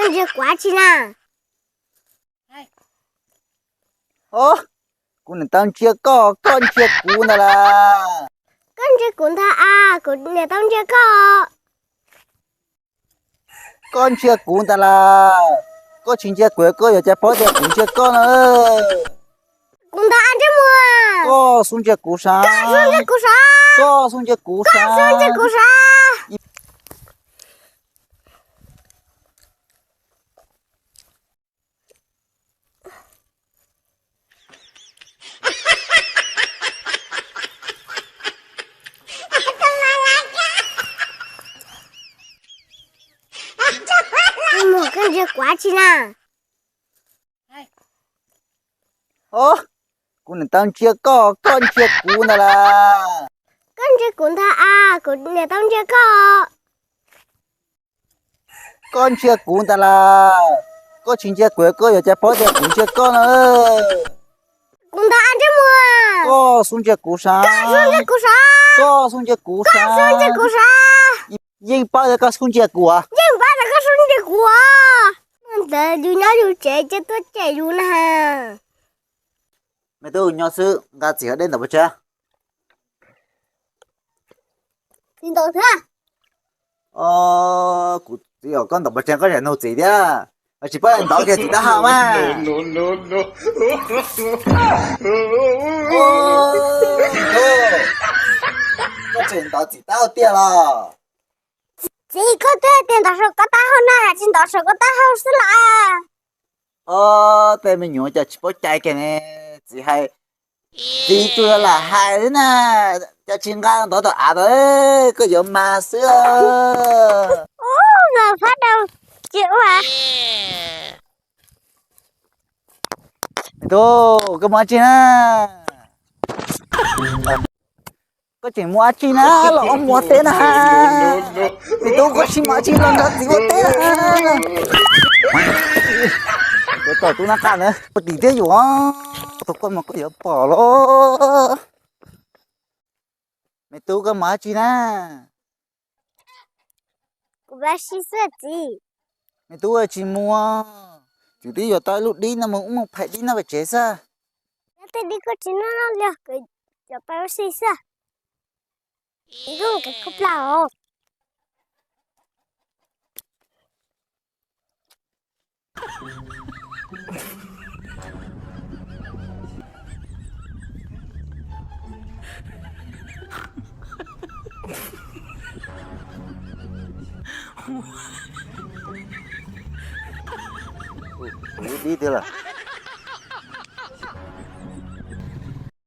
Koj ntsia kuv dab tsi na? Os, kuv niam tau ntsia koj, koj ntsia kuv ntag lauj. Koj ntsia kuv ntag a, kuv niam tau ntsia koj. Koj ntsia kuv ntag lauj. Koj tsis ntsia kuv, koj yuav cas paub tias kuv ntsia koj no? Kuv ntag a ntsej muag. Koj xub ntsia kuv sav. Koj xub ntsia kuv sav. Koj xub ntsia kuv sav. Koj xub ntsia kuv sav. Ntsej muag, koj ntsia kuv dab tsi na? Os, kuv niam tau ntsia koj, koj ntsia kuv ntag lauj. Koj ntsia kuv ntag a, kuv niam tau ntsia koj. Koj ntsia kuv ntag lauj. Koj tsis ntsia kuv, koj yuav cas paub tias kuv ntsia koj no? Kuv ntag a ntsej muag. Koj xub ntsia kuv sav. Koj xub ntsia kuv sav. Koj xub ntsia kuv sav. Koj xub ntsia kuv sav. Yeej paub tias koj xub ntsia kuv. Yeej paub tias koj xub ntsia kuv. Hnub ntawd yus nyob yus tsev ces tuaj cem yus na. Me tub, nyob xwb, nqa txiv hauv dej ntawm pov tseg. Txiv ntawd thiab. Os, kuv txiv, koj ntawm pov tseg koj zam nug txiv thiab. Tsis paub ntov kiag txiv taub hau mas. Koj tseem ntov txiv taub hau tiag los? Txiv, koj twb hais tias ntov saum koj taub hau na, tsis ntov saum koj taub hau xwb las. Os, tej me nyuam cas tsis paub cai kiag ne. Txiv hais, txiv tsuas lam hais xwb na, cas tsis nqa ntov tom av tod, koj yuav mas xwb. Ub, mas phab rau tsis ua. Me tub, koj mus dab tsi na? Koj tseem mus dab tsi na, los ua muag teb na? Me tub, koj tsis mus dab tsi los nrog txiv ua teb na? Cov tom tub nab qa na, ua tim thiab yuav, tus koj mas koj yuav pom los. Me tub, koj mus dab tsi na? Kuv mus ua si xwb txiv. Me tub, tsis mus, kuv twb yuav tau ib lub dib no mus ub mus phais dib noj pem tsev xwb. Nyob tej dib koj tsis noj noj li, kuv yuav pais ua si xwb. Ib lub kev khuab plab os. Kuv dib tiag lawm.